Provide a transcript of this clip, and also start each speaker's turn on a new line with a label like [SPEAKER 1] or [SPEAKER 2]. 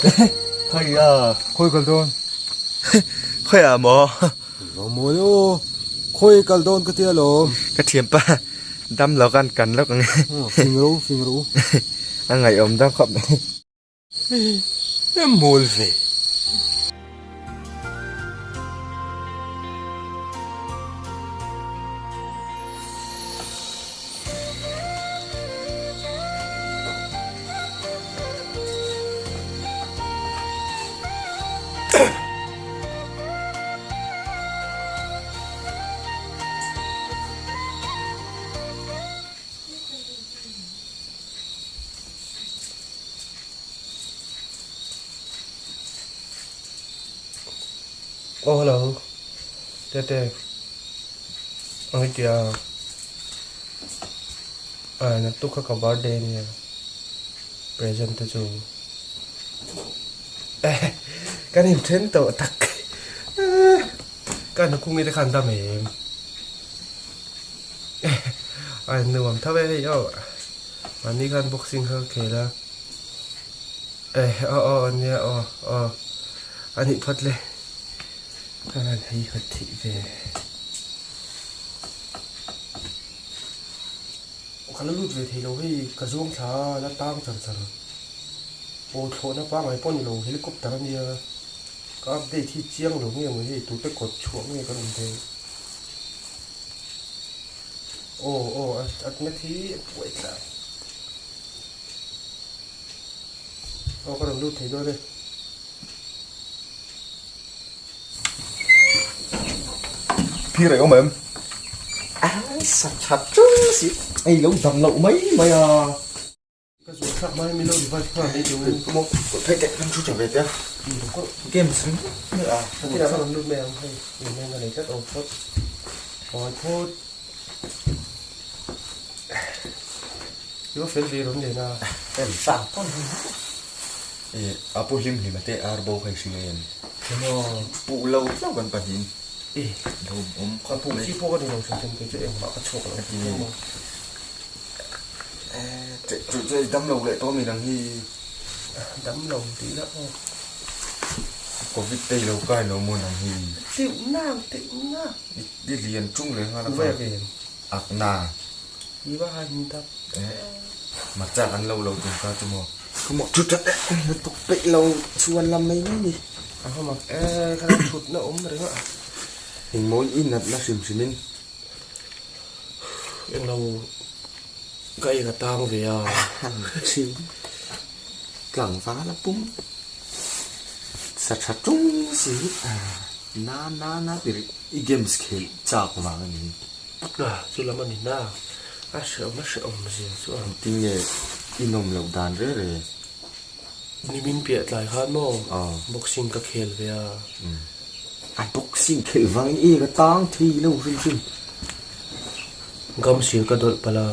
[SPEAKER 1] Khawiah?
[SPEAKER 2] Khawi kal dawn?
[SPEAKER 1] Khawiah maw?
[SPEAKER 2] Lo mawi aw. Khawi kal dawn ka tia lawm.
[SPEAKER 1] Ka thianpa dam lo khan kan lawk ang e.
[SPEAKER 2] Fing ro, fing ro.
[SPEAKER 1] A ngaihawm deuh khawp mai.
[SPEAKER 2] Em mawl ve.
[SPEAKER 3] Aw hello Tete ang itia ah naktuk kha ka birthday ania present te chu eh kan inthen tawh tak ka nukhung te khan dam em a nuam tho e hei aw mahni khan boxing kha ka khel a eh aw aw ania aw aw a nih phawt le ka han hei haw theih ve ka la lut ve thei lo hei ka zuang thla a la tang char char aw thlawhna pangngai pawh a ni lo helicopter a nia ka update hi chiang lo nge maw hei tute kawt chhuah nge ka rawn theih. Aw aw a net hi a buai tlang. Aw ka rawn lut thei dawn e.
[SPEAKER 1] Phir ei awm em? A sa tha ṭung si. Ei lo dam loh mai mai a.
[SPEAKER 3] Ka zual thlak mai milo device kha nei teuh in.
[SPEAKER 1] Maw phei teh kan thu tha ve teh a. Games ringawt mai a.
[SPEAKER 3] Nakinah ka rawn lut mai ang hei in hming ka nei tlat aw phawt. Awi phawt. I va fel ve rawn len a.
[SPEAKER 1] Em sang pawn hi. E a pu hlim hlim a te ar bo kha i hria em?
[SPEAKER 3] Emaw.
[SPEAKER 1] Puh lo hlauh kan pahnih.
[SPEAKER 3] E
[SPEAKER 1] lo awm
[SPEAKER 3] khawp mai. A puh chi pawh ka ni lo hrim hrim kei chu engmah ka chhuak lo hrim hrim a.
[SPEAKER 1] Chu chu i dam lo leh tawh mi dang hi.
[SPEAKER 3] Dam lo tih lah aw.
[SPEAKER 1] Covid te i lo kai lo maw nang hi.
[SPEAKER 3] Teuh nang teuh nang.
[SPEAKER 1] I lian tung leh nghal a.
[SPEAKER 3] Uve ve.
[SPEAKER 1] Ak na.
[SPEAKER 3] I va han dap.
[SPEAKER 1] Hmarcha kan lo lo tum kha chu maw. Ka mawh thut that eh na tuk peih lo chhuan lam mai mai ni.
[SPEAKER 3] A va mak e ka lo thut na awm reng a.
[SPEAKER 1] Engmaw i natna hrim hrim in.
[SPEAKER 3] Englo ka ei ka tang ve a.
[SPEAKER 1] Thin tlangval a pum sa tha tung si na na na ti rih i games khelh chak vang a ni.
[SPEAKER 3] Chu lam a ni na a hrehawm a hrehawm zia chu a.
[SPEAKER 1] Engtin nge i nawm loh dan re re.
[SPEAKER 3] Nimin piah tlai khan maw boxing ka khel ve a.
[SPEAKER 1] A boxing khelh vangin e ka tang thei lo hrim hrim.
[SPEAKER 3] Gam sil ka dawlh palh a.